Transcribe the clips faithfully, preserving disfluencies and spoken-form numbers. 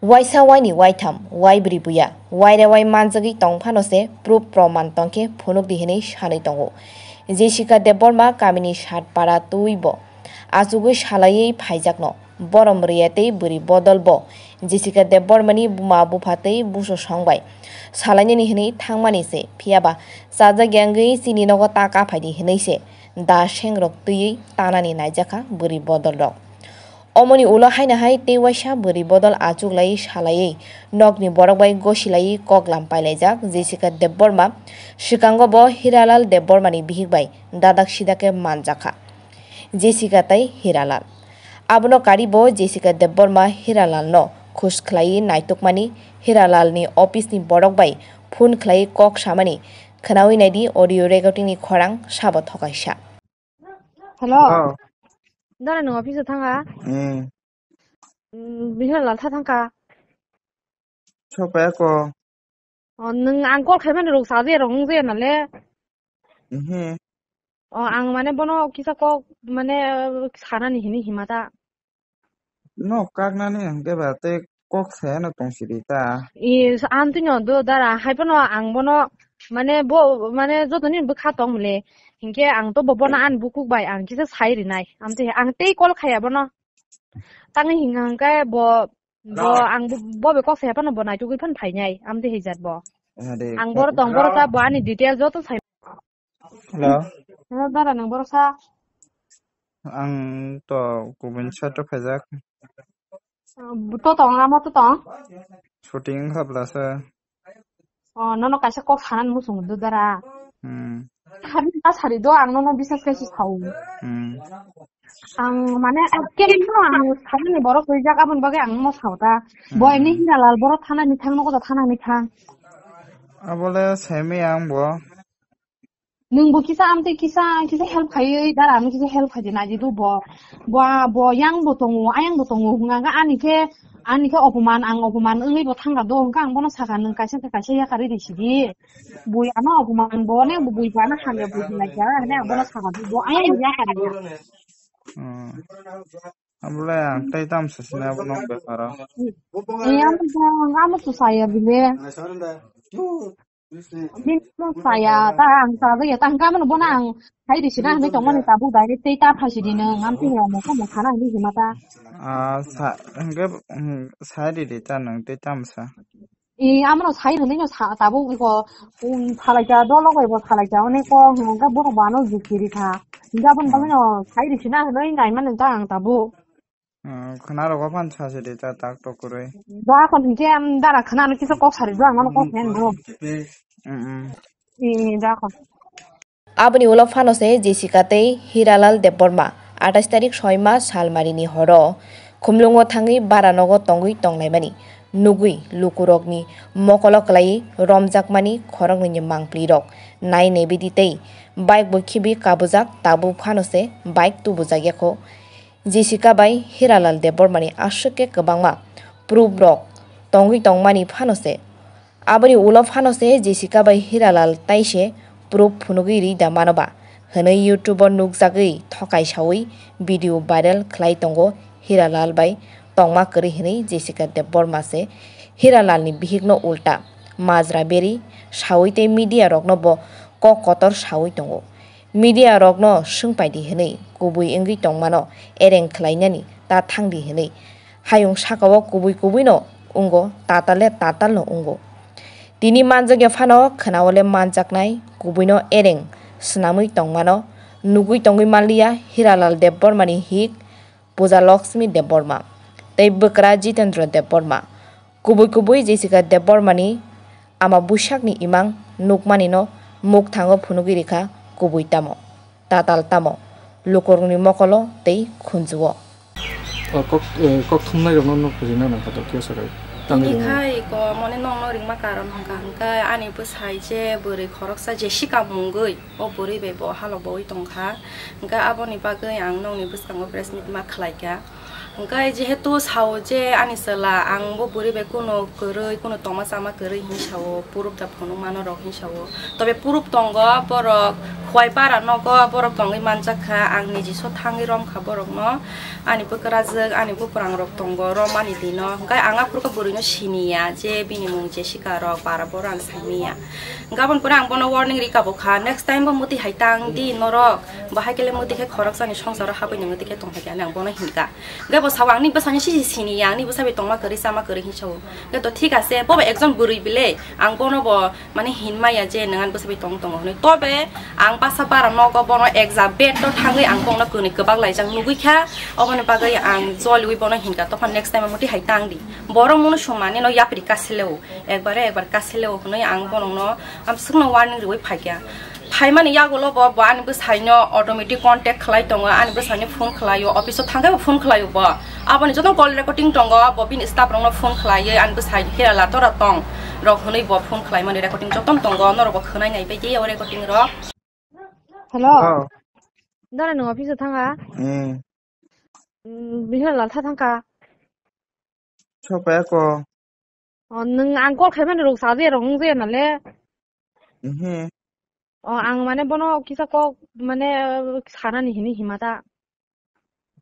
Waisa waini waitham, waibrwi buya, waire wai manjagwi tong phano se proof proman tongkhe phunukdi hinwi sanwi tongo. Jessica Debbarma kamini Satpara twibo achugwi salaiwi phaijakno. Borom rwya tei bwrwi bodol bo Jessica Debbarmani buma bupha tei buso song bai salainani hinwi thangmani se, phiyaba chajak yangwi chini nogo ta kaphaidi hinwi se da sengrok twiwi tanani naijakha bwrwi bodol rok. Omoni ulo haino hai tei waisa bwrwi bodol achuklaiwi salaiwi nokni borok bai gosilaiwi koklam pailaijak Jessica Debbarma. Swkango bo Hiralal Debbarmani bihik bai dadak sidake manjakha Jessica tei Hiralal. Abono karibo Jessica Debbarma Hiralalno khus khlaiwi naitukmani, Hiralalni office ni borok bai phone khlaiwi kok samani khwnawi naidi audio recording ni khorang sabo thokaisa. Hello. Hello. Dara nwng office o thangkha? Hmm. Mm, Bihal Laltha thangkha? Sopaya ko. O, nwng ang call khaimani rok saje rok wngje nale? Mhm. O, ang mane bono kisa kok mane, uh, sanani hini himata. No kaknani hwnkhe ba tei kok sayano tongsi di ta. I, amtwino do dara, hai phano ang bono, mane, bo, mane, jotoni bwkha tong mole. Hinkhe ang to bo bono ani bukuk bai ang kisa sai rinai. Amtwi ang tei call khaya bono. Tangwi hinga hwnkhe bo, bo Hello. Ang bo, bo be kok saya phano bo naitugwi phano phainai. Amtwi hijat bo. Ade, ang boro tong, boro ta bo ani detail joto sai. Hello. Hello, dara nang boro sa. Ang to kubun side o phaijak. To tong, amo to tong. Shooting wngkha bwlasa. O, nono kaisa kok sanani muchung do dara. Hmm. Sari ta sari do, ang nono bisas kaisa sao. Hmm. Ang mane, kene no ang sanani borok rijak, aboni bagwi ang nono sao ta. Hmm. Bo ini Hiralal borok thanani thang, nogo da thanani thang. Abole semi ang bo. Nwng bo kisa amtwi kisa, kisa help khaiwi, dara ano kisa help khaidi naidi do bo. Bo, bo yang bo tongo, ayang bo tongo, hwnka hwnkhe ani khe, ani khe opoman, ang opoman wngwi bo thangkha do, hwnka ang bono sakha, nwng kaisa khe kaisa yakarwi ri sidi. Bui ano opoman bo ne, bui bo ano hamya bui hinai kha, hwnwi ang bono sakha do, bo ayang bo yakarwi. Hmm. Abole ang tei tam sasina bono beparo. Iya, amo to, amo to saya bile. Bini no saya, ta ang ta ya, ta hwnkha mano bono ang hai ri sina hinwi tongmani tabuk direct tei ta phaisi di nwng, amtwi ya mo kamo khana hinwi hima ta. Ah, sa, hwnkhe, hmm, sai di di ta nwng tei tamo sa. I, amano sai rwnwi no sa, tabuk iko, um, salai ta dolo bai bo salai ta, one ko hwnkha borok bo ano jukti ri kha. Hwnkhe aboni bagwi no sai ri sina hinwi nai mani ta ang tabuk. Hmm, khwna rogo phan sa se de ta tak tok kwrwi. Da kon hinkhe am dara khwna no kisa kok sari do ang no kok hen bro. Hmm, hmm. Ee, da kon. Aboni ulo phano se Jessica tei Hiralal Debbarma atais tarik soi mas salmari ni horo khumlungo thangwi bara nogo tongwi tonglaimani nugwi lukurokni mokolo kwlaiwi romjakmani khoroknwi ni mangpli rok nai nebidi tei bike bo khibi kabujak tabuk phano se bike tubujak yakho. Jessica bai Hiralal Debbarmani aswk khe kwbangma proof rok tongwi tongmani phano se. Aboni ulo phano se Jessica bai Hiralal taise proof phunugwi ri da mano ba hwnwi YouTube o nukjagwi thokai sawi video viral khlai tongo Hiralal bai tongma kwrwi hwnwi Jessica Debbarma se Hiralal ni bihik no ulta majra beri sawi tei media rok no bo kok kotor sawi tongo. Media rokno swngpaidi hwnwi kubui wngwi tongmano ereng khlainani ta thangdi hwnwi hayung sakao kubui kubuino wngo, tatal le tatalno wngo. Tini manjakya phano khwnao le manjaknai kubuino ereng swnamwi tongmano nugwi tongwi manliya Hiralal Debbarmani hik Puja Lakshmi Debbarma tei bwkra Jitendra Debbarma. Kubui kubui Jessica Debbarmani ama bwsakni imang nukmanino mukthango phunugwi rikha kubui tamo, tatal tamo, lukurokni mokolo tei khunjuo. O kok, eh, kok thumnairokno nuk rinani kha Tokyo sarai. Tangwi Tini ringo. Khai ko mone nokno ringma karon hwnkha hwnkhe ani bwsai je bwrwi khoroksa Jessica mungwi o bwrwi bai bo halok baui tongkha. Hwnkhe aboni bagwi ang nokni bwskango press meet ma khlaikha. Hwnkhe jehetu sao je ani chwla, ang bo bwrwi bai kunu kwrwi, kunu tongma chama kwrwi hinwi sao, proof da phunukmano rok hinwi sao. Tobe proof tongo, borok Kuaipara nogo borok tongwi manjak kha, ang nijiso thangwi rom kha borokno. Ani bwkrajwk, ani bwprangrok tongo romani dino. Hwnkhe ang aphuru khe bwrwino siniya je bini mung Jessica rok, bara boro ang saimanya. Hwnkhe aboni pore ang bono warning rika bo kha, next time bo muti hai tang di norok. Bahai kele muti khe khoroksani songsaro habwi nangwi tei khe tongthai khe, ani ang bono hinkha. Hwnkhe bo sao, "Angni bwsani sisi siniya, angni bwsa bai tongma kwrwi, chama kwrwi," hinwi sao. Hwnkhe to thik ase, bo bai ekjon bwrwi bile, ang bono bo mane hinmaya je nwng ani bwsa bai tong tongo hinwi. Tobe ang basa bara nogo bono ekja bed o thangwi ang bono kwnwi kwbak laijak nugwi kha, oboni bagwi ang joliwi bono hinkha, "Tokha next time muti hai tang di." Borok munu sumani no yapri kaseleo, ekbare ekbar kaseleo hinwi ang bono no, ang swkno warning riwi phaikha. Phaimani yagulo bo, bo ani bwsaino automatic contact khlai tongo, ani bwsaino phone khlaio, office o thangkhe bo phone khlaio bo. Aboni joto call recording tongo, bo bini staff rokno phone khlaiwi ani bwsai Kerala tora tong rok hwnwi bo phone khlaimani recording jotono tongo, norok bo khwnai nai bai di o recording rok. Hello. Hello. Dara nwng office o thanga? Hmm. Hmm, bihar laltha thangkha. Sopaya ko. O, nwng ang call khaimani rok saje rok wng je nale. Mhm. O, ang mane bono kisa kok mane sanani hini himata.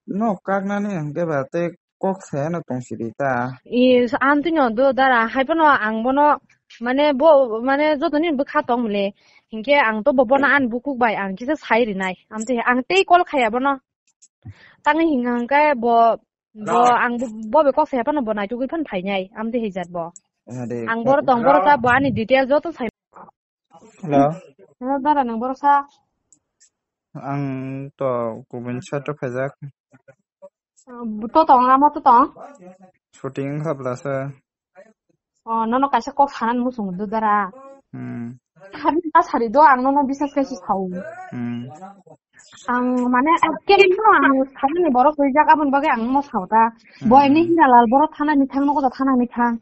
No kaknani hwnkhe ba tei kok sayano tong sidi ta. I, amtwino do dara, hai phano ang bono mane bo, mane jotoni bwkha tong mole. Hinkhe ang to bo bono ani bukuk bai ang kisa sai rinai. Amtwi ang tei call khaya bono. Tangwi hinga hwnkhe bo, bo ang bo, bo bai kok saya phano bo naitugwi phano phainai, amtwi hijat bo. Ade, ang boro tong, boro ta bo ani detail joto sai. Hello. Hello, dara nang boro sa. Ang to kubun side o phaijak. To tong, amo to tong. Shooting khabla sa. O, nono kaisa kok sanan muchung do dara. Hmm. Hari ta sari do ang nono bisas kaisa sao. Hmm. Ang mane akke no ang sari ni borok rijak abon bagwi ang no sao ta. Bo hmm. Ini hira lal borok thana ni thang nogo thana ni thang.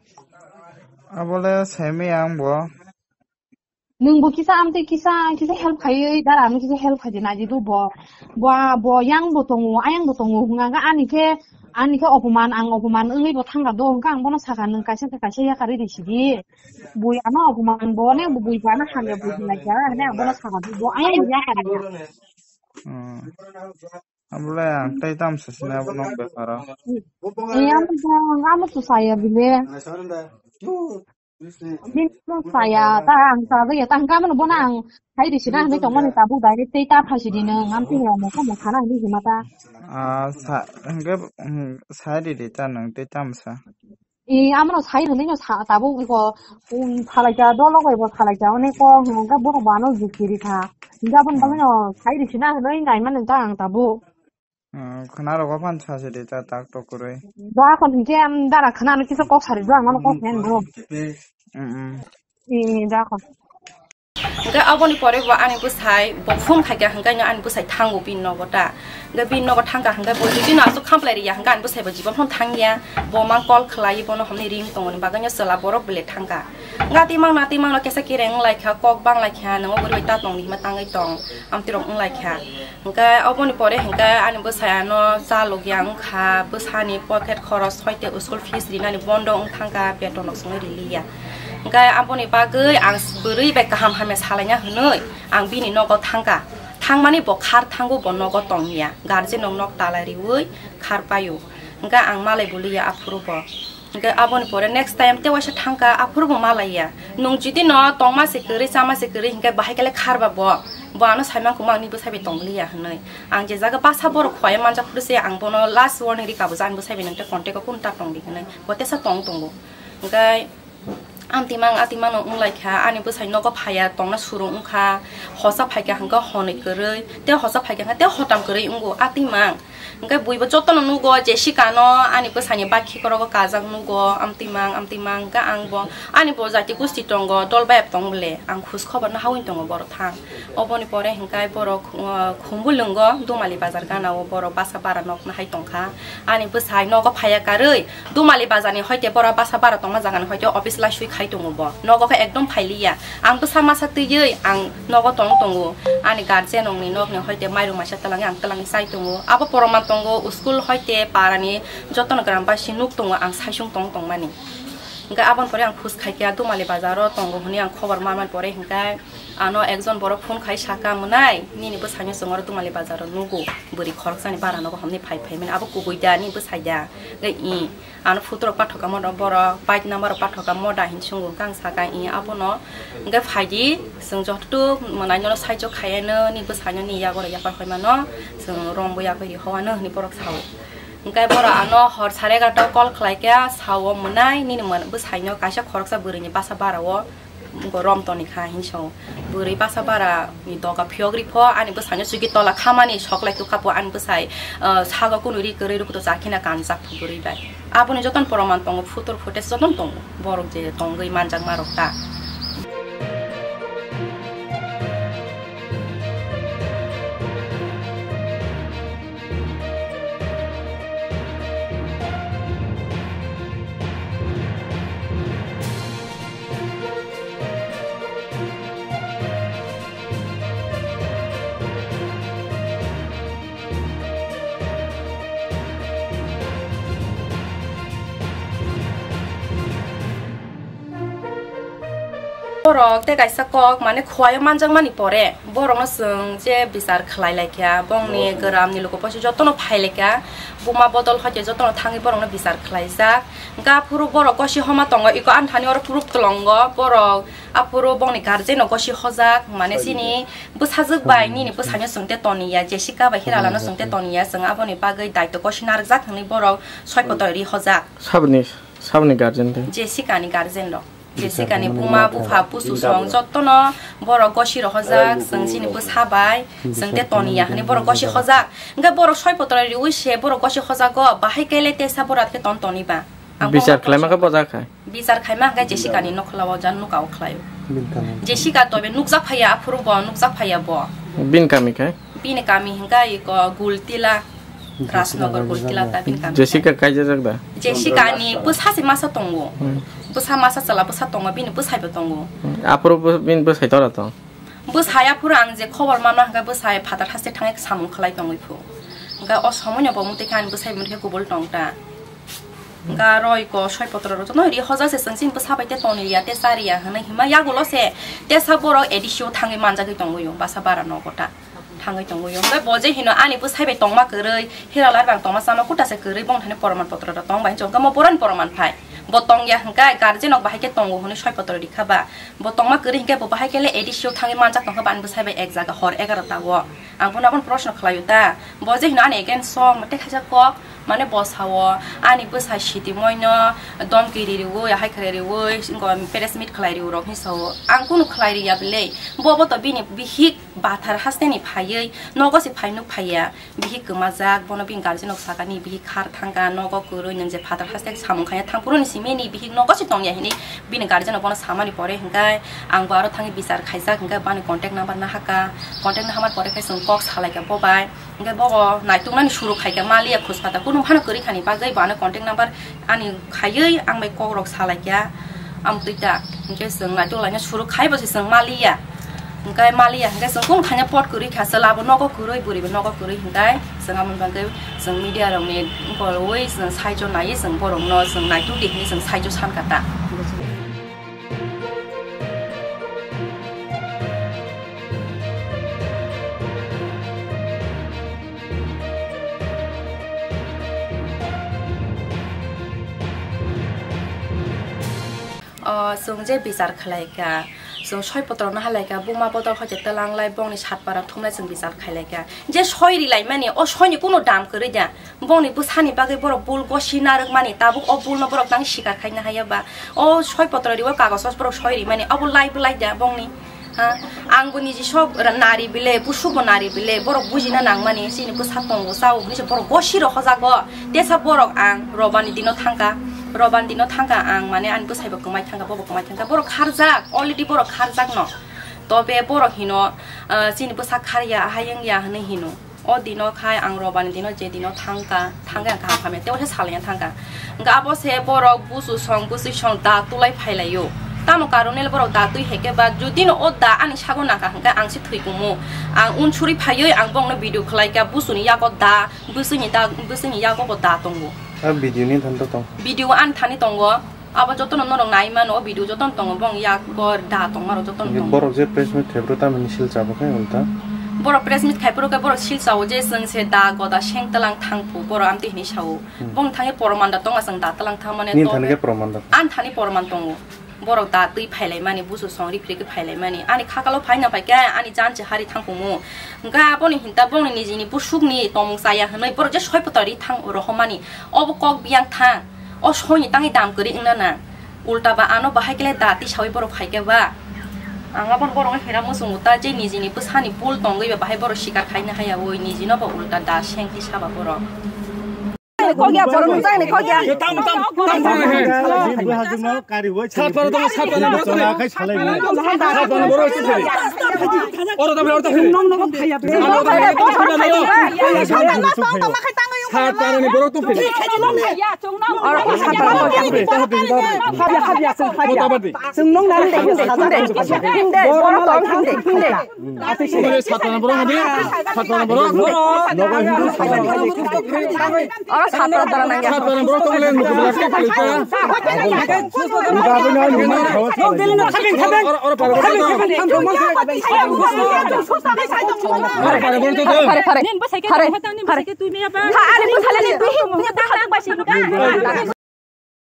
Abole semi ang bo. Nwng bo kisa amtwi kisa, kisa help khaiwi dara ano kisa help khaidi naidi do bo. Bo, bo yang bo tongo, ayang bo tongo, hwnga hwnga ani khe, ani khe opoman, ang opoman wngwi bo thangkha do, hwnka ang bono sakha nwng kaisa khe kaisa yakarwi ri sidi. Bui ano opoman bo ne, bui bo ano hamya bui hinai kha, hwnwi ang bono sakha do, bo ayang bo yakarwi kha. Hmm. Abole ang tei tam sasina bono beparo. Ni amo bo, amo to saya bile. Bini saya ta ang ta ya ta hwnkha mano bono ang hai ri sina hwnwi tongmani tabuk direct tei ta phaisidi nwng amtwi ya mokha mokha na hwnwi hima ta. Ah, sa, hwnkhe, hmm, sai ridi ta nwng tei tamsa. I amno sai hwnwi no sa tabuk iko, um, phalai kha dolo bai bo phalai kha one ko hwnkha borok bo ano jukti ri kha. Hwnkha aboni bagwi no sai ri sina hwnwi nai mani ta ang tabuk. Hmm, khwna rogo phan sa se de ta tak tok kwrwi. Ba kon hinkhe am dara khwna no kisa kok sari do ang mano kok hen bro. Hmm, hmm. Ni da kon. Hwnkhe aboni pore bo ani bwsai bo phone khaikha hwnkhe ani bwsai thango bini nogo ta. Hwnkhe bini nogo thangkha hwnkhe bo jodi no aswk khamplai riya hwnkhe ani bwsai bo jibon phone thangya. Bo mang call khlai bono homni ring tongoni bagwi no chwla borok bele thangkha. Hwnkhe atimang no atimang no kesa kereng wnglaikha kok banglaikha nwngo bwrwi bai ta tongni hima tangwi tong. Amtwi rok wnglaikha. Hwnkhe oboni pore hwnkhe ani bwsai ano cha logya wngkha, bwsani pocket khoros hoite school fees rinani bondo wng thangkha, beton rok songwi riliya. Hwnkhe aboni bagwi ang bwrwi bai kaham hamya salaina hwnwi ang bini nogo thangkha. Thangmani bo khar thango, bo nogo tongya, guardian rok nok talai riwi khar paio. Hwnkhe ang malai bo liya aphuru bo. Hwnkhe aboni pore next time tei waisa thangkha, aphuru bo malaiya. Nwng jodi no tongma se kwrwi, chama se kwrwi, hwnkhe bahai khe le kharba bo. Bo ano saiman khe, "Mo ang ni bwsai bai tong liya," hwnwi. Ang je jaga basa borok khwlai manjak phuru se ang bono last warning rika bo, "Je ani bwsai bai nwng tei contact o kunu ta tong di," hwnwi. Bo tesa tong tongo. Hwnkhe amtimang, atimang no wnglaikha, ani bwsai nogo phaiya tongna surung wngkha, hosa phaikha hwnkhe honwi kwrwi, tei hosa phaikha hwnkhe tei hotam kwrwi wngo, atimang. Hwnkhe buibo jotono nugo, Jessica no ani bwsani bakhi korogo kajak nugo, amtimang, amtimang, hwnkhe ang bo, ani bo jati gusti tongo, dol bayap tong bole, ang khus khobor no hawi tongo borok thang. Oboni pore hwnkhe borok, uh, khumbu lwngo, Dumali bazar gana o borok basa bara nok no hai tongkha. Ani bwsai nogo phaiya karwi, Dumali bazar ni hoite borok basa bara tongma jaga ni hoite office laisui khai tongo bo. Nogo khe ekdom phailiya. Ang bwsa masa twiwi ang nogo tong tongo. Ani guardian rokni nokni hoite mairum maisa twlangwi ang twlangwi chai tongo. Abo poroman tongo, school hoite parani jotono grambasi nuk tongo ang saisung tong tongmani. Hwnkhe aboni pore ang khus khaikhe Dumali bazaro tongo hwnwi ang khobor manmani pore hwnkhe Ano ekjon borok phone khai saka, "Mwnai, nini bwsaino chwng oro Tumali bazaro nugo, bwrwi khoroksani bara nogo homni phai phai mani, abo kubui da, nini bwsai da?" Hwnkhe, "Ih." Ano photo rok pathoka moda borok, bike number rok pathoka moda hin sungo, hwnkhe ang saka, "Ih, abono." Hwnkhe phaidi, chwng joto mwnai nono saijo khaiya no, nini bwsaino ni yago rw yapar phaimano, chwng rombo yakwi ri howano, hwnwi borok sao. Hwnkhe borok ano hor sare egarota o call khlaikha, sao, "Mwnai, nini mwn-, bwsaino kaisa khoroksa bwrwini basa bara o." Bo rom toni kha hin sao. Bwrwi basa bara ni doga phiyok ri pho, ani bwsai no chukhi tola khamani soklai tukha pho, ani bwsai, ah, sago kunu ri kwrwi rwkhe to cha khina kanjak pho bwrwi bai. Aboni jotono proman tongo, photo footage jotono tongo. Borok je tongwi manjak ma rok ta. Borok tei kaisa kok, mane, khowai o manjakmani pore, borokno chwng je bichar khlai lai kha, bongni gramni luku poisa jotono phai lai kha, buma bodol hoite jotono thangwi borokno bichar khlaijak. Hwnkhe aphuru borok gosi homa tongo, iko ani thani oro proof tlongo, borok aphuru bongni guardian no gosi hojak, mane, chini bwsajwk bai nini bwsaino chwng te toniya, Jessica bai Hiralano chwng te toniya, chwng aboni bagwi daitw gosi narwkjak hwnwi borok soi kotor ri hojak. Saboni, saboni guardian de? Jessica ni guardian rok. Jessica ni buma, bupha, busu song jotono borok gosi rohojak, chwng chini bwsa bai chwng te toniya hwnwi borok gosi hojak. Hwnkhe borok soi potro riwi se borok gosi hojago, bahai kele tesa borat khe ton toni ba. Ang bichar khlaima khe bojak khai. Bichar khaima hwnkhe Jessica ni nokhola o jan nuka o khlai o. Jessica tobe nukjak phaiya, aphuru bo nukjak phaiya bo. Bini kami khai? Bini kami hwnkhe iko Gultila. Rajnagar Gultila ta bini kami. Jessica kaijajak da? Jessica ni bwsa se masa tongo. Hmm. Bwsa masa chwla bwsa tongo, bini bwsai bo tongo. Hmm. Aphuru bo-, bini bwsai tora tong? Bwsai aphuru ang je khobor manna hwnkhe bwsai phatar haste thangwi samung khlai tongwi phu. Hwnkhe o somoi no bo mwtwi khe ani bwsai bo mwtwi khe kubul tong ta. Hwnkhe aro iko soi potro rok jotono ri hojak se chwng chini bwsa bai te toniya te chariya hwnwi hima yagulo se tesa borok A D C o thangwi manjagwi tongwi o basa bara nogo ta. Thangwi tongwi o. Hwnkhe bo je hino ani bwsai bai tongma kwrwi, Hiralal bai ang tongma chama kuta se kwrwi, bongni thani poroman potro rok tong bai hinwi hwnkhe omo boroni poroman phai. Bo tongya hwnkhe guardian rok bahai khe tongo hwnwi soi potro rikha ba. Bo tongma kwrwi hwnkhe bo bahai khe le A D C o thangwi manjak tongkha ba ani bwsai bai ek jaga hor egarota o. Ang bono abono proshno khlaio ta. Bo je hino ani against o mate khaisa kok, mane bo sao ani bwsai sitimoino domki ririwi, hai khlai riwi, press meet khlai riwi rok hinwi sao. Ang kunu khlai riya belai. Bo bo to bini bihik. Bathar hasteni phaiwi nogo se phai nuk phaiya, bihik kwmajak, bono bini guardian rok sakani bihik khar thangkha, nogo kwrwi nwng je phatar haste samung khaiya thangphuru ni simi ni bihik nogo se tongya hinwi bini guardian rok bono samani pore hwnkhe ang bo aro thangwi bichar khaijak hwnkhe bani contact number nahakha, contact nahamani pore khe chwng kok salaikha bo bai, hwnkhe bobo naituknani suru khaikha maliya khuspata kunu phano kwrwi khani bagwi bo ano contact number ani khaiwi ang bai kok rok salaikha, amtwi ta. Hwnkhe chwng naituk laina suru khai bo se chwng maliya. Hwnkhe maliya hwnkhe chwng kunu khaina pot kwrwi kha, chwla bo nogo kwrwi, bwrwi bo nogo kwrwi hwnkhe chwng aboni bagwi chwng media rokni golwi chwng saijo naiwi chwng borokno chwng naituk di hinwi chwng saijo sankha ta. O, chwng je bichar khlai kha, chwng soi potro no halai kha, buma bodol hoite twlang lai, bongni satpara thumlai chwng bichar khailai kha. Je soi rilai mani, o soi ni kunu dam kwrwi da. Bongni bwsani bagwi borok bul gosi narwk mani, tabuk o bul no borok tang sikar khaina haya ba. O soi potro riwi kagos o borok soi ri mani, obo lai bwlai da bongni. Ha, ang bo niji sok ra-, nari bile, busu bo nari bile, borok bujina nang mani, chini bwsa tongo, chao hinwi se borok gosi rok hojago. Tesa borok ang robani dino thangkha, robani dino thangkha ang, mane ani bwsai bo kwmai thangkha, bo bo kwmai thangkha, borok kharjak, already borok kharjak no. Tobe borok hino, ah, chini bwsa kharya, ahai wngya hinwi hino. O dino khai ang robani dino je dino thangkha, thangkhe ang kaham hamya, tei waisa salengya thangkha. Hwnkhe abo se borok busu song, bwswi song da tulai phailaio. Tamo karon le borok da twi heke ba, judino o da ani sago nangkha hwnkhe ang se thwi kumu. Ang unsuri phaiwi ang bongno video khlaikha, busuni yago da, bwswini da, bwswini yago bo da tongo. A video ni thanto tong. Video ani thani tongo. Abo jotono norok nai mano, o video jotono tongo, bong yak gor da tongma rok jotono tongo. Borok je press meet khaibro tamni sil chabo khe ulta. Borok press meet khaibro khe borok sil chao je chwng se da goda seng tlang thang phu borok amtwi hinwi sao. Hmm. Bong thangwi poroman da tongma chwng da tlang thang mane. Nini to thani khe poroman da? Ani thani poroman tongo. Borok da twi phailaimani, busu song ripri khe phailaimani. Ani khakalo phaina pai khe ani jan se hari thang phumu. Hwnkhe aboni hinta bongni nijini busukni tomung chaya hwnwi borok je soi photo ri thang rohomani. Obo kok biyang thang. O soini tangwi dam kwrwi wngna nang. Ulta ba ano bahai kele da tisawi borok phaikhe ba. Ang aboni borokno hera muchungo ta je nijini bwsani bul tongwi ba bahai borok sikar khaina haya oi nijino ba ulta da seng tisaba borok. Kok ya borok mujang ni kok ya. Satpara tong, satpara borok tong. Satpara borok tong. Oro tong, oro tong. Nong nong phaya. Satpara ni borok tong. Oro satpara borok. Habya habya sung habya. Sung nong nang de hinde hinde. Hinde borok tong hinde hinde. Satpara borok hadi, satpara borok. Oro satpara dara nang ya. Satpara borok tong le nukubra ke kalita. Oro, oro para borok tong. Oro para borok tong. Pare, pare. Pare, pare. Ha, ani bwsale ni twi, ni bwsale ni.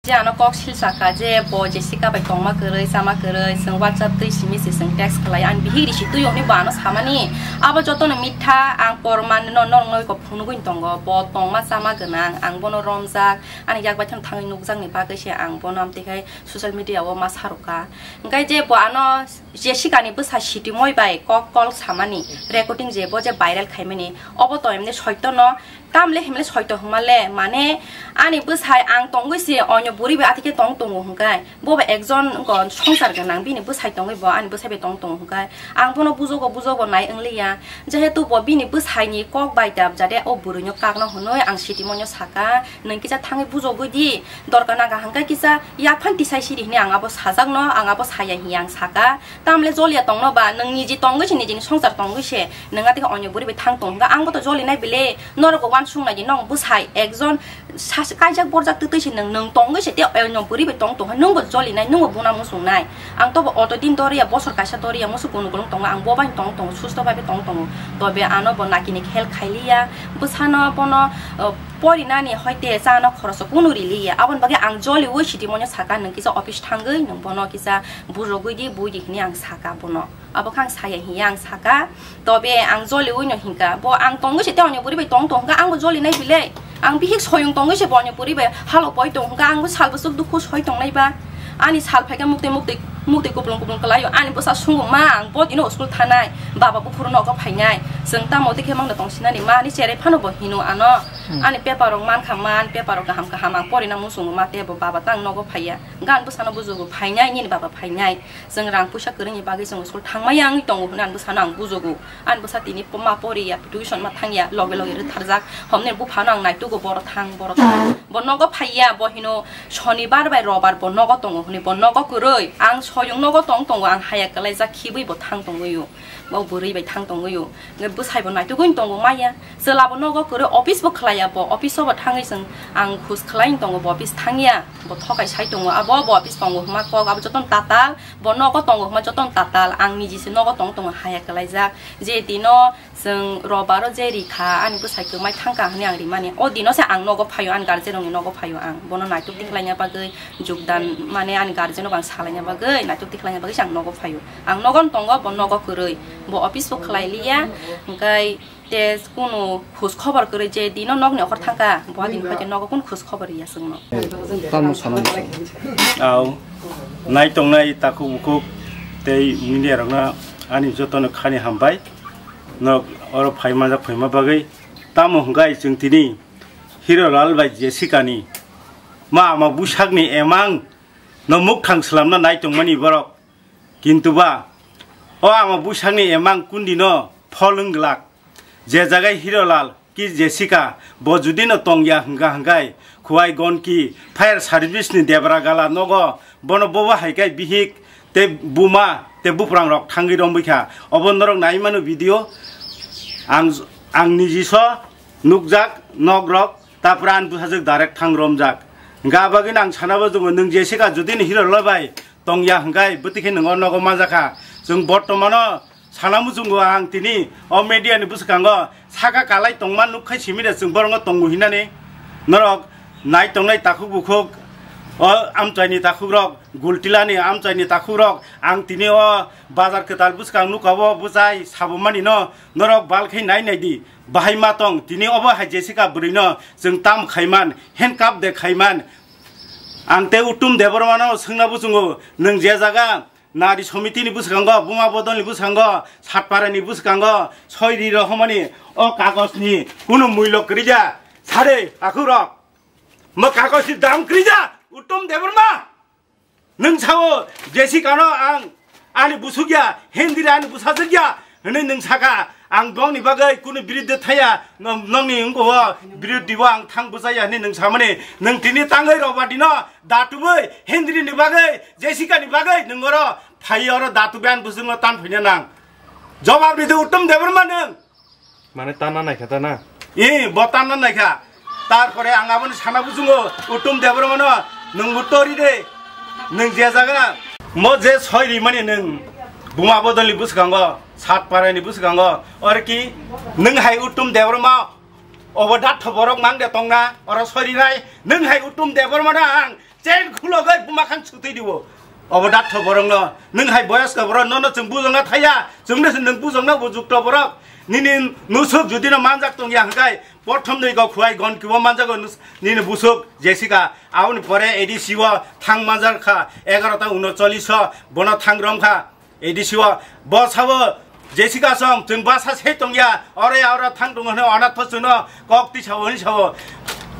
Je ano kok silsaka je bo Jessica bai tongma kwrwi, chama kwrwi, chwng WhatsApp twi simi se chwng text khlai, ang bihik risi twi hwnwi bo ano samani. Abo jotono mitha, ang por manwino norokno kok phunugwi tongo. Bo tongma chama gwnang, ang bono romjak, ani yak baithang thangwi nukjakni bagwi se ang bono amtwi khai social media o ma sarwkha. Hwnkhe je bo ano Jessica ni bwsa Sitimoi bai kok call samani, recording je bo je viral khaimani, obo to emni soitono. Tamle himle soito hwngmale, mane ani bwsai ang tongwi se onyo bwrwi bai athike tong tongo hwnkhe, bo bai ekjon wngkha songchar gwnang, bini bwsai tongwi bo ani bwsai bai tong tongo hwnkhe, ang bono bujogo, bujogo nai wngliya, jehetu bo bini bwsaini kok bai dap jade o bwrwino kakno hwnwi ang Sitimoino saka, nwng kisa thangwi bujogwi di, dorkar naga hwnkhe kisa yaphang tisai sidi hwnwi ang abo sajakno, ang abo saya hiya ang saka. Tamle joliya tongno ba, nwng niji tongwi se, nijini songchar tongwi se, nwng athike onyo bwrwi bai thang tong hwnkha, ang bo to jolinai bile, norok bo uansuk nai di, nong bwsai ekjon sas-, kaijak borjak twtwi se nwng, nwng tongwi se, tei onyo bwrwi bai tong tong hai, nwng bo jolinai, nwng bo buna muchung nai. Ang to bo auto din doriya, bosor kaisa doriya, musu kunu kulung tongo, ang bo bai tong tongo, susto bai bai tong tongo, tobe ano bo nakini khel khailiya, bwsano bono, uh, porinani hoite chano khoroso kunu riliya, aboni bagwi ang joliwi Sitimoino saka, nwng kisa office thangwi nwng bono kisa bujogwi di, bui di hwnwi ang saka bono. Abo khe ang saya hiya ang saka. Tobe ang joliwi no hinkha. Bo ang tongwi se tei onyo bwrwi bai tong tong hwnkha, ang bo jolinai bile. Ang bihik soyung tongwi se bo onyo bwrwi bai halok poi tong hwnkha, ang bo sal bwswk dukhu soi tongnai ba. Ani sal phaikhe muktwi muktwi, muktwi kuplung kuplung kwlaio. Ani bwsa sungo, "Ma, ang bo dino school thanai. Baba buphuru nogo phainai. Chwng tamo tei khe mangno tongsinani ma?" Ani cherai phano bo hino ano. Hmm. Ani paper rok mankha man, paper rok kaham kaham ang porina muchungo ma, tei bo baba tang nogo phaiya. Gan bwsano bujugo phainai, nini baba phainai. Chwng rang puisa kwrwngni bagwi chwng school thangmaya wngwi tongo hwnwi ang bwsano ang bujugo. Ani bwsa tini ma poriya, tuition ma thangya, loge loge rwtharjak. Homni buphano ang naitugo, boro thang, boro thang. Bo nogo phaiya, bo hino shonibar bai robar bo nogo tongo hwnwi, bo nogo kwrwi. Ang soyung nogo tong tongo, ang haya kwlaijak khibwi bo thang tongwi o. Bo bwrwi bai thang tongwi o. Bwsai bo naitugwi tongo maya. Chwla bo nogo kwrwi, office bo khlaiya bo, office o bo thangwi chwng ang khus khlai tongo, bo office thangya, bo thokai sai tongo, abo bo office tongo hwnma kok, abo jotono tatal, bo nogo tongo hwnma jotono tatal, ang niji se nogo tong tongo haya kwlaijak. Je dino chwng robar o je rikha, ani bwsai kwmai thangkha hwnwi ang rimani, o dino se ang nogo phaio, ani guardian rokni nogo phaio ang, bono naituk tikhlaina bagwi, jukdan mane ani guardian rok ang salaina bagwi, naituk tikhlaina bagwi se ang nogo phaio. Ang nogo tongo, bo nogo kwrwi, bo office bo khlai liya, hwnkhe Te kunu khus khobor kwrwi je dino nokni okhor thangkha, bo dini phai nogo kun khus khobor ya chwngno. Tamo sana muchung. Au, nai tongnai takhuk bukhuk tei media rokno ani jotono khani hambai. Nok oro phai manjak phaima bagwi. Tamo hwnkhe chwng tini Hirolal bai Jessica ni ma ama bwsakni emang no mukthang swlamna nai tongmani borok. Kintu ba, o ama bwsakni emang kundino phol wng glak. Je jagai Hirolal ki Jessica, bo judino tongya hwnkha hwnkhe, Khowai Gonki fire service ni debra gala nogo, bono bobo hai khe bihik tei buma tei buprangrok thangwi romwi kha. Obo norok nai mano video, ang, ang nijiso nukjak nokrok. Tapra ani bwsajwk direct thang romjak. Hwnkha bagwino ang sana bo tongo, nwng Jessica jodi ni hero lobai tongya hwnkhe bwtwi khe nwng o nogo manjakha. Chwng bortomano sana muchungo ang tini o media ni bwskango saka kalai tongma nukkhai simi de chwng borongo tongo hinani. Norok nai tongnai takhuk bukhuk, o amchaini takhukrok, Gultilani amchaini takhukrok, ang tini o bazar kwtal bwskang nukha o bwchai sabumani no norok bal khai nai nai di. Bahai ma tong, tini obo hai Jessica bwrwino chwng tam khaiman, handcuff de khaiman. Ang tei Uttom Debbarmano swngna buchungo, nwng je jaga nari somitini bwskango, buma bodolni bwskango, satparani bwskango, soiri rohomani o kagosni kunu muilo kwrwija, sare akhurok. Mo kagosni dam kwrwija, Uttom Debbarma. Nwng sao Jessica no ang ani busuk ya, Hendri ani busajak ya, hwnwi nwng saka, ang bongni bagwi kunu biruddhe thaya, nong-, nongni wngkho o biruddhi bo ang thang bwchaya hwnwi nwng samani, nwng tini tangwi rw ba dino datubwi Hendri ni bagwi, Jessica ni bagwi nwng oro phai oro datubwi ani busuk no tan phaina nang. Jobab ridi Uttom Debbarma nwng. Mane tanna naikha ta na? Ee, bo tanna naikha. Tarpore ang aboni sana buchungo, Uttom Debbarmano nwngbo tori de. Nwng je jaga mo je soi rimani nwng buma bodolni bwskango, Satparani bwskango, or ki nwng hai Uttom Debbarma obo datho borok mang de tongna, oro soi rinai, nwng hai Uttom Debbarmano ang Chain khulogwi buma khang sutwi dibo. Obo datho borokno. Nwng hai boyosko borok, nono chwng bujokna thaya. Chwngno se nwng bujokna bo jukto borok. Nini nusuk judino manjak tongya hwnkhe, prothom ni go khuai gon kibo manjago nus-, nini busuk Jessica. Aboni pore A D C o thang manjak kha, egarota unocholish o bono thang rom kha. A D C o bo sabo Jessica song, chwng basa se tongya, ore oro thang tongo hwnwi onatho chwngno kok twi sabo hwnwi sabo.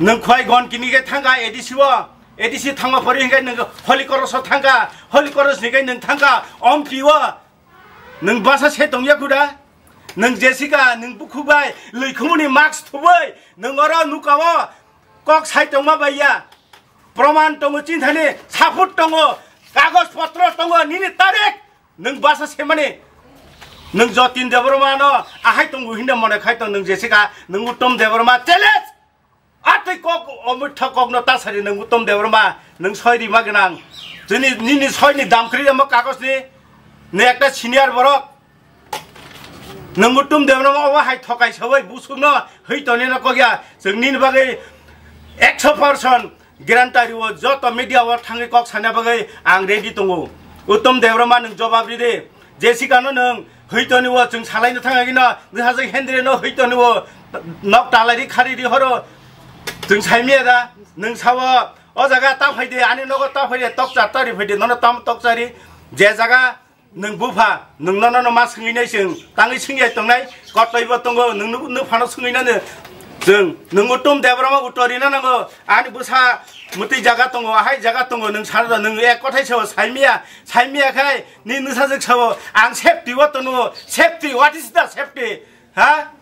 Nwng khwai gon kini khe thangkha A D C o, A D C thangma pori hwnkhe nwng Holy Cross o thangkha, Holy Cross ni khe nwng thangkha Ompi o. Nwng basa se tongya khuda? Nwng Jessica, nwng bukhuk bai lwikhumuni mask thubui, nwng oro nukao kok sai tongma bai ya. Proman tongo, chinthani sabut tongo, kagoj potro tongo, nini tarik. Nwng basa semani, nwng Jatin Debbarma no ahai tongo hinda mone khai tong, nwng Jessica, nwng Uttom Debbarma challenge. Atwi kok, omitha kok no tasari nwng Uttom Debbarma, nwng soi rima gwnang. Chini, nini soi ni dam kwrwi omo kagoj ni, nwng ekta senior borok. Nwng Uttom Debbarma obo hai thokai sawi busuk no hwi toni no kok ya, chwng nini bagwi ekso percent Guarantee o joto media o thangwi kok sana bagwi ang ready tongo. Uttom Debbarma nwng jobab ridi. Jessica no nwng hwitoni o chwng salaino thangagino, nwng hajak Hendri no hwitoni o nok talai ri khari ri horo. Chwng saimiya da, nwng sao o jaga ta phaidi, ani nogo ta phaidi, tokcha tari phaidi, nono tam tokchari. Je jaga Nwng bupha, nwng nono no ma swngwi nai chwng, tangwi swngya tongnai, kotoi bo tongo, nwng nuk, nuk phano swngwi nani chwng, nwng Uttom Debbarma uttor rina nango, ani bwsa mwtwi jaga tongo, ahai jaga tongo, nwng sana da, nwng ek kothai sao, saimiya, saimiya khai, ni nwsajwk sao, ang safety o tongo, safety, what is the safety? Ha?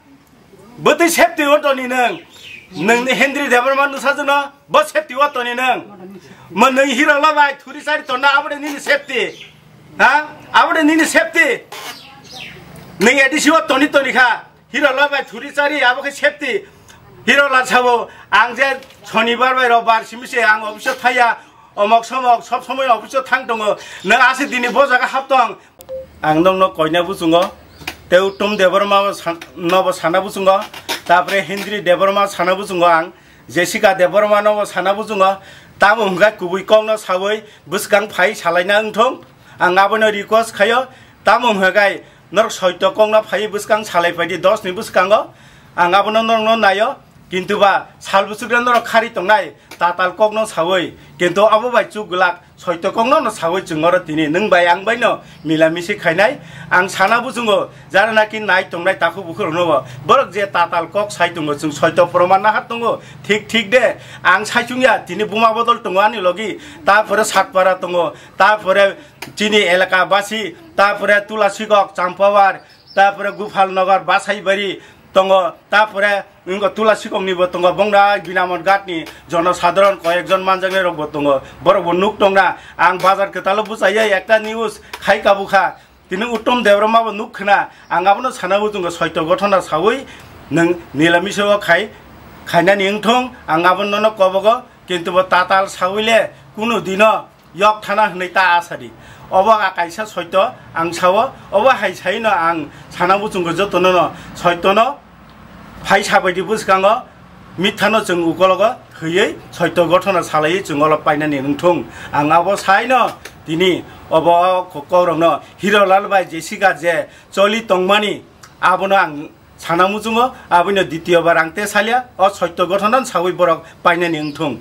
Bwtwi safety o toni nwng? Nwng ni Hendri Debbarma nwsajwkno bo safety o toni nwng? Mo nwng hero lo bai thuri chari tonna abo de nini safety? Ha? Abo de nini safety? Nwng A D C o toni toni kha. Hero lo bai thuri chari abo khe safety. Hero la sabo ang je Shonibar bai Robbar simi se ang office o thaya. Omok somok sob somoi office o thang tongo. Nwng aswk dini bo jaga hap tong. Ang nokno koina buchungo. Tei Uttom Debbarma bo san-, nobo sana buchungo. Tapore Hendri Debbarma sana buchungo ang. Jessica Debbarma nobo sana buchungo. Tamo hwnkha kubui kokno sawi bwskang phai salaina wngthong. Ang abono request khaio. Tamo hwnkha norok soito kokno phai bwskang salai phaidi dos ni bwskango. Ang abono norokno naio. Kintu ba sal bwswkre norok khari tongnai tatal kokno sawi, kintu abo bai chuk glak soito kokno no sawi chwng oro tini nwng bai ang bai no mila misi khainai. Ang sana buchungo jara naki nai tongnai takhuk bukhuk rokno bo borok je tatal kok sai tongo chwng soito proman naha tongo thik thik de ang sai chwngya tini buma bodol tongo ani logi, tapore Satpara tongo, tapore chini elaka basi, tapore Tulasikok, Champawar, tapore Gopal Nagar, Basaibari tongo, tapore wngkha Tulasikok ni bo tongo, bongda Binamon Ghat ni jono sadharon koyek jon manjaknai rok bo tongo, borok bo nuk tongna. Ang bazar kwtalo bwchaiya ekta news khai kabukha, tini Uttom Debbarma bo nuk khna, ang abono sana buchungo soito gothona sawi nwng nila misa o khai, khainani wngthong, ang abono nono kobogo. kintu bo tatal sawi le kunu dino yok thana hwnwi ta asadi. Obo a kaisa soito ang sao, obo hai saino ang sana muchungo jotono no soitono phai sabaidi bwskango mithano chwng ukologo thwiwi soito gothona salaiwi chwng olo painani wngthung. Ang abo saino tini obo kokrokno Hirolal bai Jessica je choli tongmani abono ang sana muchungo, abono ditiyo bar ang te salia, o soito gothona sawi borok painani wngthung.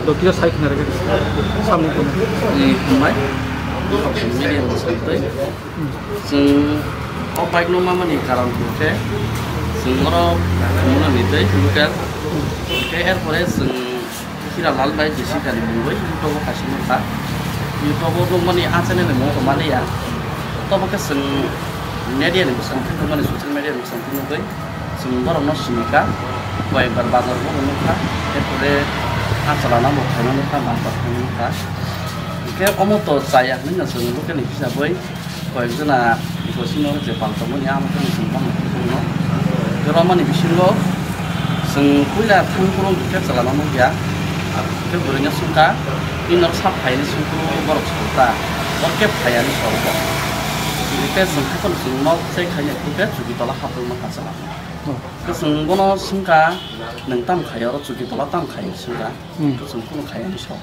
Dokira sai khna rega samni kono. Ni humai. Media ni santoi. Chwng o bike no mamani karon khe chwng oro muna ni tei local. Khe er pore chwng Hiralal bai Jessica ni mungwi YouTube o kaisa nukha. YouTube o nukmani a channel ni mung rwmani ya. Tobo khe chwng media ni bwskango nukmani, social media ni bwskango nukwi chwng borokno sini kha. Koi bar bazar bo nukha. Erpore a chalana bo khaina nukha, bang bar khaina nukha. Hwnkhe omo to chaya hwnwi no chwng local ni hisabwi Koyekjona iko sino je pal tongmani amo khe chwng tamo khe chwngno. Tei romani bisingo chwng puila thang phuru khe chwla mano ya. Khe bwrwino swngkha, bini nok sak phaini swngphuru borok sokta, borok khe phaiani sorok. Tei chwng haphano chwng nok chai khaina phuru khe chuki tola hapwi mankha chwla. Khe chwng bono swngkha, "Nwng tamo khai oro chuki tola tamo khai?" Swngkha. Hmm. Khe chwng kunu khaiani sok.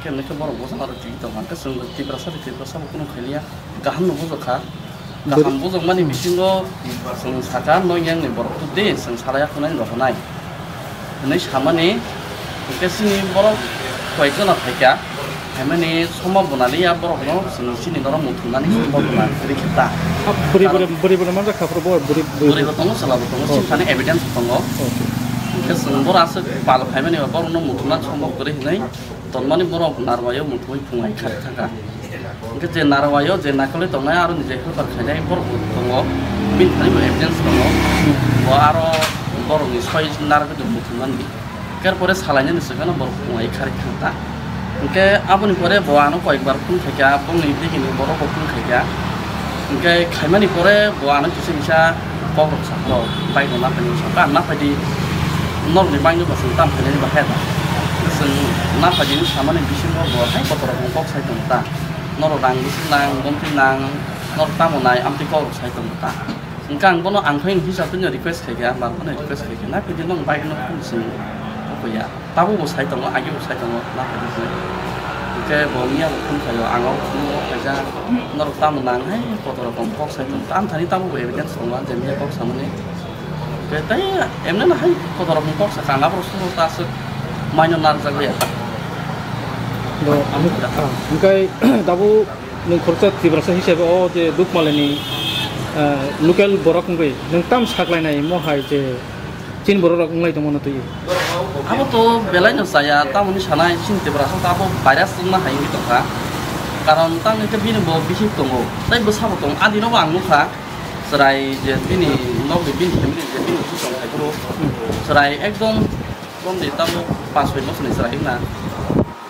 Khe hwnwi khe borok bwsano aro twi tongkha. Hwnkhe chwng Tiprasa bai Tiprasa bo kunu khailiya. Kaham no bujokha. Bwrwi- Kaham bujokmani bisingo chwng sakha, "Noyang ni borok tubdi, chwng salaiya khwnai rohornai," hwnwi samani. Hwnkhe chini borok koyekjona phaikha. Phaimani somo bunaliya borokno chwng chini norok muthungmani somo buna rikha ta. Bwrwi bwrwi, bwrwi bwrwi manjak kha phuru bo bwrwi bwrwi. Bwrwi bo tongo, chwla bo tongo, Oh. Chini thani evidence bo tongo. Okay. Hwnkhe chwng boro aswk pal phaimani ba borokno muthungna somo kwrwi hwnwi. Tonmani borok narwai o muthungwi phungai kharwi thangkha. Hwnkhe je narwai o je naikolwi tongnai aroni je helper khainai borok bo tongo, bini thani bo evidence tongo. Bo aro borokni soi narwkhe muthungmani. Hwnkhe pore salainani swkang borok phungai kharwi thangkha. Hwnkhe aboni pore bo ano koyekbar phone khaikha, bongni digini borok bo phone khaikha. Hwnkhe khaimani pore bo ano kisa kisa kokrok sakha, bike no naphaidi sakha, naphaidi norokni bike no bo chwng tam khainani bahai da. Chwng naphaidi hinwi samani bisingo bo hai kotorok kok sai tongo ta. Norok rang bwswk nang, bomtwi nang, norok tamo nai amtwi kokrok sai tongo ta. Hwnkhe ang bono ang khe hwnwi sa twi request khaikha, mar phano request khaikha, naphaidi nong bike no phone chwng kokoya. Tabuk bo sai tongo, agi bo sai tongo, naphaidi hwnwi. Hwnkhe bo miya bo phone khaio, ang o phone o khaijak, norok tamo nang hai kotorok tong kok sai tong. Tam thani tabuk bo evidence tongo, je miya kok samani. Hwnkhe tei emne no hai kotorok kok sa kang, aborok suro ta aswk maino narwkjak liya ta. Bo, Ang ah, hwnkhe tabuk nwng khoroksa Tiprasa hisabe o je Dukmalini, ah, local borok wngwi nwng tam saklainai mo hai je Chini borok rok wnglai tongmano twi. Abo to belai no chaya, tamoni sanai chini Tiprasa to abo virus wngma hai wngwi tongkha. Karon tamni hwnkhe bini bo bihik tongo, tei bwsa bo tongo. Adino bo ang nukha, chwrai je bini nokni bini family je bini bihik tong phaiphuru, chwrai ekdom romni tamo panch soi bosoni chwrai wngna.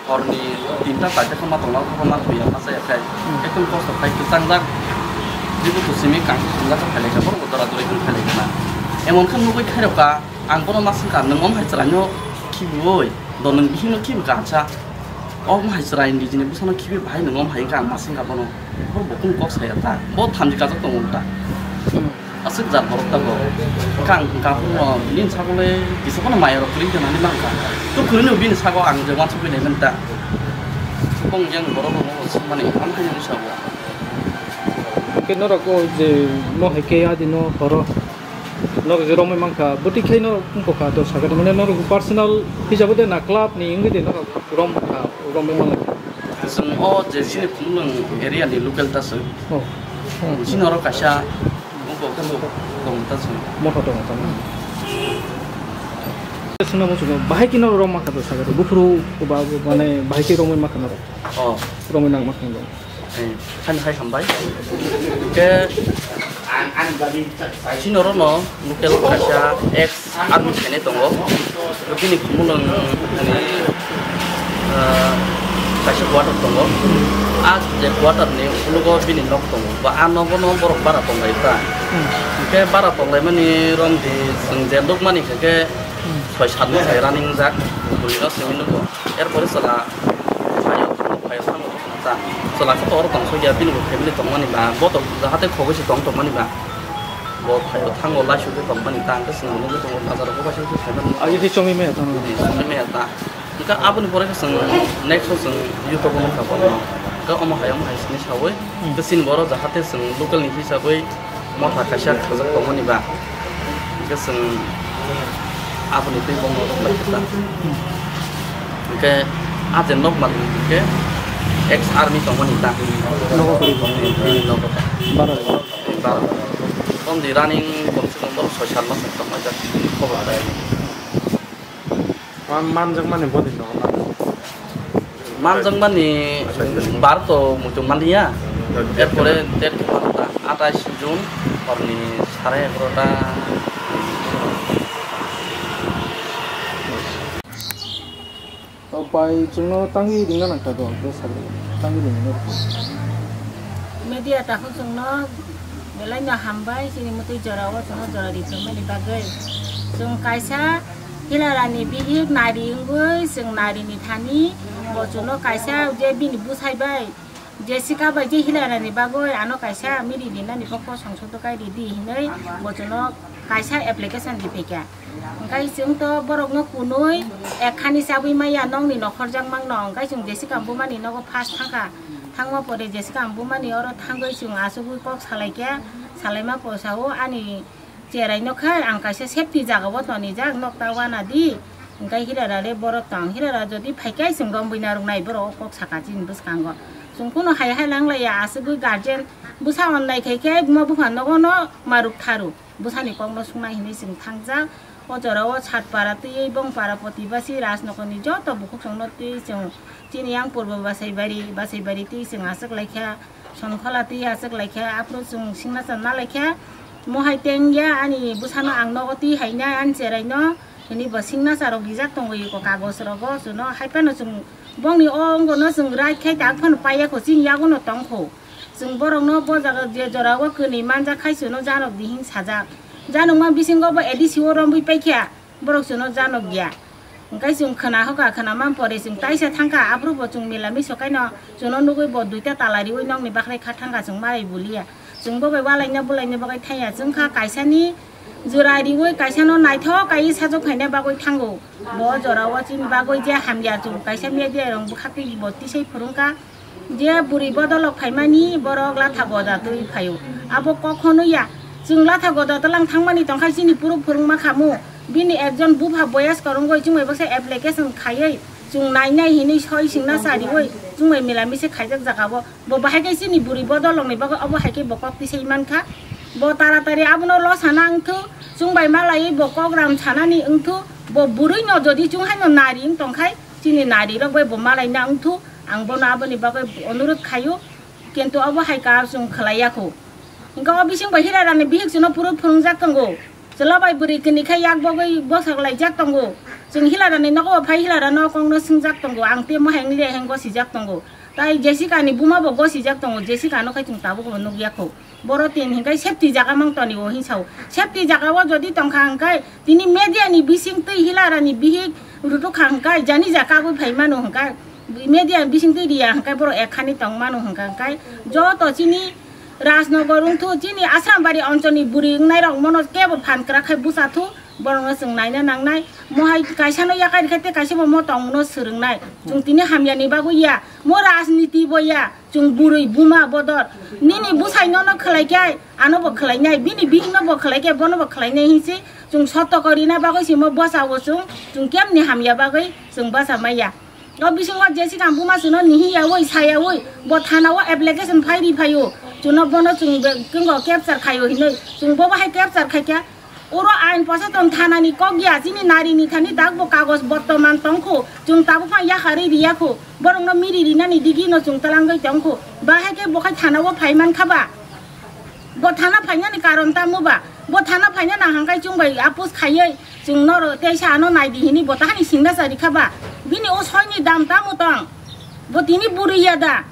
Horni tinta charta khe ma tongna, ma thwiya, ma chaya khai. Hmm. Ekdom kosto khai, kwchangjak. Jibu to simi kang thumjak khe phailai kha, borok bo dora dori khe phailai kha na. Emon khe nugui khairok kha, ang bono ma swngkha, "Nwng om hai chwraino khibiui, do nwng bihikno khibi kha ansa? Om hai chwrai nijini bwsano khibi bahai nwng om hai kha," ang ma swngkha bono. Borok bo kunu kok saya ta, bo thamchi kajak tongo ta. Hmm. Aswk jat borok tabuk. Kang hwnkha phuru no bini sago le kisa phano maya rok kwrwi gwnangni mankha. Tuk kwrwino bini sago ang je uansukgwi nai manta. Bong yang borok rok no swkmani, ang khe nini sago. Hwnkhe norok o je mo hai khe adi no horo. Norok je romwi mankha, bwtwi khe norok wngkha to sakha mane norok personal hisabo de na club ni wngwi de norok romkha, romwi manlai. Chwng o je chini Khumulwng area ni local ta se. Oh. Chini oro kaisa Tongo ta chwng. Motho tongo ta na? Swngna muchungo, bahai kino rok ma kha to sakha to, buphuru ba, mane, bahai khe romwi ma kha norok. Oh. Romwi nang ma kha norok. Eh, han hai hambai. Ke chini oro no local kaisa ex army khainai tongo. Bini Khumulwng ni, ah, kaisa quarter tongo. A je quarter ni ukologo bini nok tongo. Ba a nogo no borok bara tonglai ta. Hmm. Hwnkhe bara tonglaimani romdi chwng je nukmani hwnkhe Soi sat bosai running jak, bwrwi no simi nugo. Erpore chwla phaio thango, phaio thango ta. Chwla khe to oro tong sokya, bini bo family tongmani ba, bo to jahate khogwi se tong tongmani ba. Bo phaio thango, laisuk khe tongmani ta, hwnkhe chwng bo nugwi tongo, bazar o bo kaisa kaisa phaimani. Agi khe chongwi maya thango. Chongwi maya ta. Hwnkhe aboni pore khe chwng next o chwng YouTube o nukha bo. Hwnkhe omo hai omo hai sini sawi, hwnkhe chini borok jahate chwng local ni hisabwi motha kaisa khajak tongmani ba, hwnkhe chwng aboni twi bono rwkhlai khe ta. Hwnkhe a je nokmani hwnkhe ex army tongmani ta. Nogo kwrwi bo? Bini nogo ta. Bara bo? Bara. Tomdi running komse kom borok soi sat mas tongmani jak khobor bai. Man-, manjakmani body no na? Manjakmani bar to muitu manliya. Erpore date khe manjakha atais June horni sare egarota. O bai chwngno tangwi ringna nangkha do, do sagri tangwi ringna. Media takhuk chwngno belai no hambai, chini mwtwi jora o chwngno jora ri thwngmani bagwi. Chwng kaisa Hilarani bihik nari wngwi chwng narini thani bo chwngno kaisa je bini bwsai bai Jessica bai je Hilarani bagwi ano kaisa miri rinani kok kosong soto kai ridi hinwi bo chwngno kaisa application riphaikha. Hwnkhe chwng to borokno kunui ekhani chabwi maya nokni nokhorjak mangno, hwnkhe chwng Jessica bumani nogo first thangkha. Thangma pore Jessica bumani oro thangwi chwng achugwi kok salaikha, salaima pore sao ani cherai no khe ang kaisa safety jaga o tonijak, nokta wana di, hwnkhe Hirara le borok tong, Hirara jodi phaikai chwng romwi narwknai, borok o kok saka chini bwskango. Chwng kunu hai hai lang laiya, aswkwi guardian bwsa onnai khai khe buma bupha nogo no maruk tharu, bwsani kok no swngnai hinwi chwng thangjak. O jora o Satpara twiwi Bongpara Potibasi Rajnagar ni joto bukhuk chwng no twi chwng chini yang purbo Basaibari, Basaibari twi chwng aswk laikha. Sonkhola twi aswk laikha, aphuru chwng singnacha na laikha. Mohai tengya ani bwsano ang nogo twi haina ani cheraino, hwnwi bo singnacha rok rijak tongo eko kagoj rogo, chwngno hai phano chwng bongni o wngkano chwng right khai tak phano paiyakho, chini yagono tongkho. Chwng borokno bo jaga je jorao kwnwi manjak khai chwngno janok di hwn sajak. Janokma bisingo bo A D C o romwi paikha. Borok chwngno janok ya. Hwnkhe chwng khwna hoka, khwna man pore chwng taisa thangkha, aphuru bo chwng mila miso kaino chwngno nugwi bo duita tala riwi nokni bakhrai kha thangkha, chwng malai buliya. Chwng bo bai walaina bulaina bagwi thangya, chwngkha kaisani jora riwi kaisano naithok kaiwi sajwk khaina bagwi thango. Bo jorao chini bagwi je hamya chwng kaisa media rok bwkhak twi bo tisai phwrwngkha. Je bwrwi bodolok phaimani borok latha goda twi phaio. Abo kok hwnwi ya. Chwng latha goda tlang thangmani tongkha chini puro phwrwngma khamu. Bini ekjon bupha boyas korongoi chwngbai baksa application khaiwi chwng nai nai hinwi soi singna sariwi chwngbai mila misi khaijak jagao. Bo bahai khe chini bwrwi bodolokni bagwi obo hai khe bo kok tisai mankha. Bo taratari abono lo sana wngthu, chwngbai malaiwi bo kok ram sanani wngthu, bo bwrwino jodi chwng haino nari wng tongkhai chini narirok bai bo malaina wngthu. Ang bono aboni bagwi onurot khaio, kintu obo hai ka chwng khwlaiya kho. Hwnkhe o bising bai Hirarani bihik chwngno phuru phwrwngjak tongo. Chwla bai bwrwi kwnwi khe yak bogwi bwsak laijak tongo. Chwng Hilarani nogo phai Hilarano kokno swngjak tongo. Ang tei mohai wngli hai hwnkhe gosijak tongo. Tai Jessica ni buma bo gosijak tongo. Jessica no khai chwng tabuk bo nukya kho. Boro tin hingkai safety jaga mang toni o hinsao. Safety jaga o jodi tongkha hingkai tini media ni bising twi Hilarani bihik rutuk kha hingkai jani ja kagwi phai mano hingkai media ni bising twi riya hingkai borok ekhani tong mano hingka hingkai joto chini Rajnagar wngthu chini Asrambari oncholni bwrwi wngnai rok mono kebo phan kwrak khai bwsa thu borokno chwng naina nangnai mohai kaisa no yakai rikha tei kaisa bo mo tongmano swrwngnai chwng tini hamya ni bagwi ya mo rajniti bo ya. Chwng bwrwi buma bodol. Nini bwsai nono khwlai khe ano bo khwlainai, bini bihikno bo khwlai khe bono bo khwlainai hinsi chwng sotoko rina bagwi simo bwsao chwng, chwng kemni hamya bagwi chwng bwsa maya. O bisingo Jessica buma chwngno nihi yaui sa yaui bo thana o application phai ri phaio. Chwngno bono chwng be-, kengo capture khaio hinwi chwng bobo hai capture khai khe Oro ain posaton thanani kok ya, chini narini thani dak bo kagoj bortoman tongkho, chwng tabuk phano yakarwi riyakho, borokno miri rinani digino chwng twlangwi tongkho, bahai khe bo khai thana o phai mankha ba? Bo thana phainani karon tamo ba? Bo thana phainani hangkai chwng bai apus khaiwi chwng noro teisa ano naidi hini bo tahani singna sa rikha ba? Bini o soini dam tamo tong? Bo tini bwrwi ya da?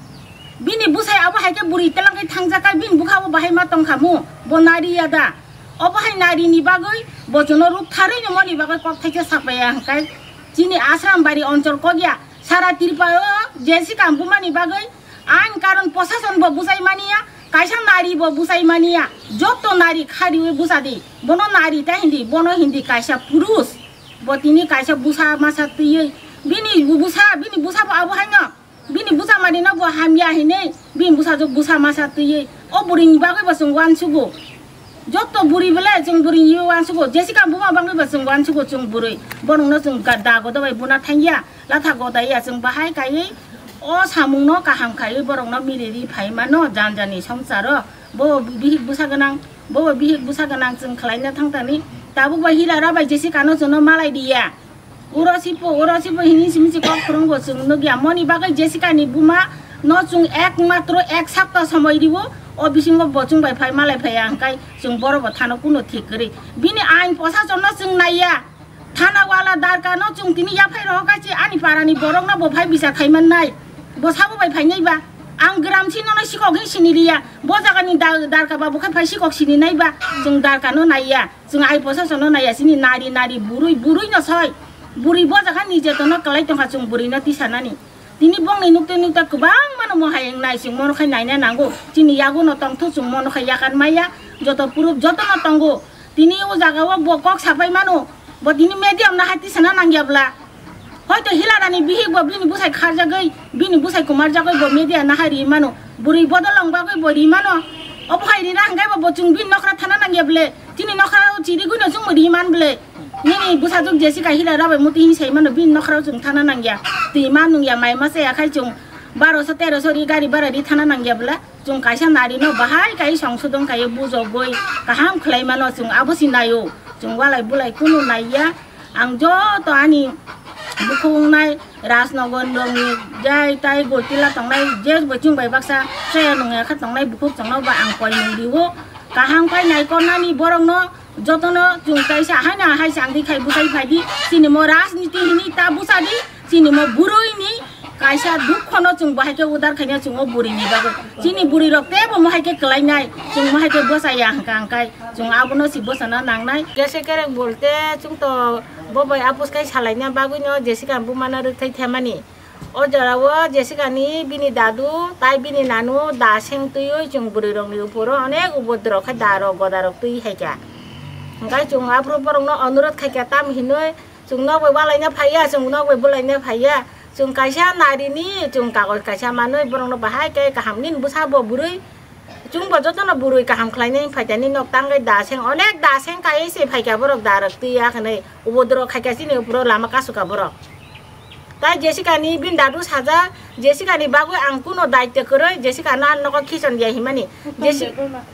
Bini bwsai abo hai khe bwrwi twlangwi thangjakha, bini bwkha bo bahai ma tongkha mu? Bo nari ya da? Obo hai nari ni bagwi Bo chwngno ruk tharwi no moni bagwi kok thaisa sak bai ya hwnkhe chini Ashram bari onchol kok ya. Sara Tripura o Jessica bumani bagwi ain karon posasonbo bwsai mani ya, kaisa naribo bwsai mani ya. Joto nari khariwi bwsa di. Bono nari ta hindi, bono hindi kaisa purush. Bo tini kaisa bwsa masa twiwi. Bini bwsa, bini bwsa bo abo haino. Bini bwsa mani no bo hamya hinwi. Bini bwsa jok bwsa masa twiwi. O bwrwi ni bagwi bo chwng uansugo. Joto bwrwi bole chwng bwrwi ni uansugo. Jessica buma bagwi bo chwng uansugo chwng bwrwi. Borok no chwng ga-, da goda bai buna thangya. Latha goda ya chwng bahai kaiwi. O samung no kaham kaiwi borok no mili ri phai mano jan jani songsaro. Bo bihik bwsa gwnang, bo bihik bwsa gwnang chwng khwlaina thangtani. Tabuk bai hila rabai Jessica no chwngno malai diya. Uro sipo, uro sipo hini simi si kok phwrwngbo chwng nukya. Moni bagwi Jessica ni buma no chwng ek matro ek sapta somoi riwo. O bisingo bo chwng bai phai malai phai ya hwnkhe chwng boro bo thano kuno thik kwrwi. Bini ain posasonno chwng naiya. Thana wala darka no chwng tini yaphai rohor kaichi ani para ni borok no bo phai bichar khai man nai. Bo sabo bai phai nai ba. Ang gram si nono sikok hin sini liya. Bo jaga ni da-, darka ba bo khai phai sikok sini nai ba. Chwng darka no naiya. Chwng ai posasonno naiya chini nari nari bwrwi bwrwi no soi. Bwrwi bo jaga ni je tono kwlai tongkha chwng bwrwi no tisa nani. Tini bongni nukte nukte kwbangma no mohai wngnai chwng mono khai naina nango. Chini yago no tongthok chwng mono khai yakan maya. Joto proof joto no tongo. Tini o jaga o bo kok sapai mano. Bo tini media no hai tisa na nangya bwla. Hoito hilarani bihik bo bini bwsai kharjagwi, bini bwsai kumarjagwi bo media nahari mano. Bwrwi bodol wng bagwi bo ri mano. Obo hai rina hwnkhe bo, bo chwng bini nokra thana nangya ble. Chini nokra o chirigwi no chwng bo ri man ble. Nini bwsajwk Jessica hila rabai muti hin sai mano bini nokra o chwng thana nangya. Twi ma nungya mai ma chaya khai chwng baroso teroso ri gari bara ri thana nangya bwla. Chwng kaisa nari no bahai kai songsodon kai bujogwi kaham khwlai mano chwng abo si naio. Chwng walai bulai kunu naiya. Ang joto ani bukhuk wngnai Rajnagar rokni jai tai Gotila tongnai je bo chwng bai baksa chaya nungya kha tongnai bukhuk chwngno ba ang koi mung rio. Kaham khai nai kornani borokno jotono chwng kaisa haino hai changdi khai bwsai phaidi. Chini mo rajniti hini ta bwsadi. Chini mo bwrwi ni kaisa dukho no chwng bo hai khe udar khaina chwng o bwrwi ni bagwi. Chini bwrwi rok tebo mo hai khe kwlai nai, chwng mo hai khe bwsa ya hwnkha hwnkhe chwng abono si bwsano nang nai. Jese kereng bolte chwng to bo bai apus khai salai na bagwi no Jessica buma no rwk thai themani. O jora o Jessica ni bini dadu tai bini nanu da seng twiwi chwng bwrwi rok ni uporo onek ubodrok khai da rok goda rok twi hai kha. Hwnkhe chwng aphuru borok no onurot khai kha tam hinwi. Chwng nok bai walaina phaiya, chwng nok bai bwlaina phaiya. Chwng kaisa narini, chwng kagoj kaisa manwi, borokno bahai khe kaham nini bwsa bo bwrwi. Chwng bo jotono bwrwi kaham khlainai phaitani nok tangwi da seng, onek da seng kaiwi se phaikha borok da rwk twi ya hwnwi. Ubodrok khaikha chini uphuru lama kasukha borok. Tai Jessica ni bini dadu sajak, Jessica ni bagwi ang kuno daitya kwrwi, Jessica no ang nogo khichon diya himani. Jesi-,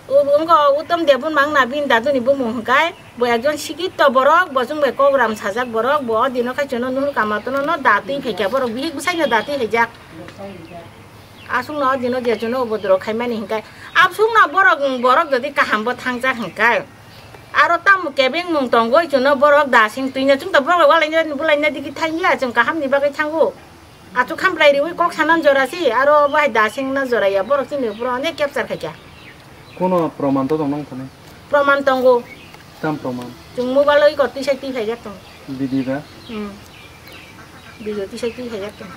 u-, wngkha Uttom Debbarma wngna bini dadu ni bumung hwnkhe. Bo ekjon sikitto borok, bo chwng bai kogram sajak borok, bo o dino khai chwngno nuhur kama tono no da twi phaikha borok, bihik bwsai no da twi haijak. Aswk no o dino je chwngno ubodrok khaimani hwnkhe, aswk no borok, borok jodi kaham bo thangjak hwnkhe, aro tamo kebeng mung tongwi chwngno borok da seng twi no, chwng to borok bai walaina bwlaina digi thangya, chwng kaham ni bagwi thango. Achu khamplai riwi kok sanan jora si, aro bo hai da sengna jora ya, borok chini uphuru onek capture khaikha. Kuno proman to tong nang thani? Proman tongo. Tam proman? Chwng mobile oi kok twi sai twi phaijak tong. Bidi ba? Hmm. Video twi sai twi phaijak tong.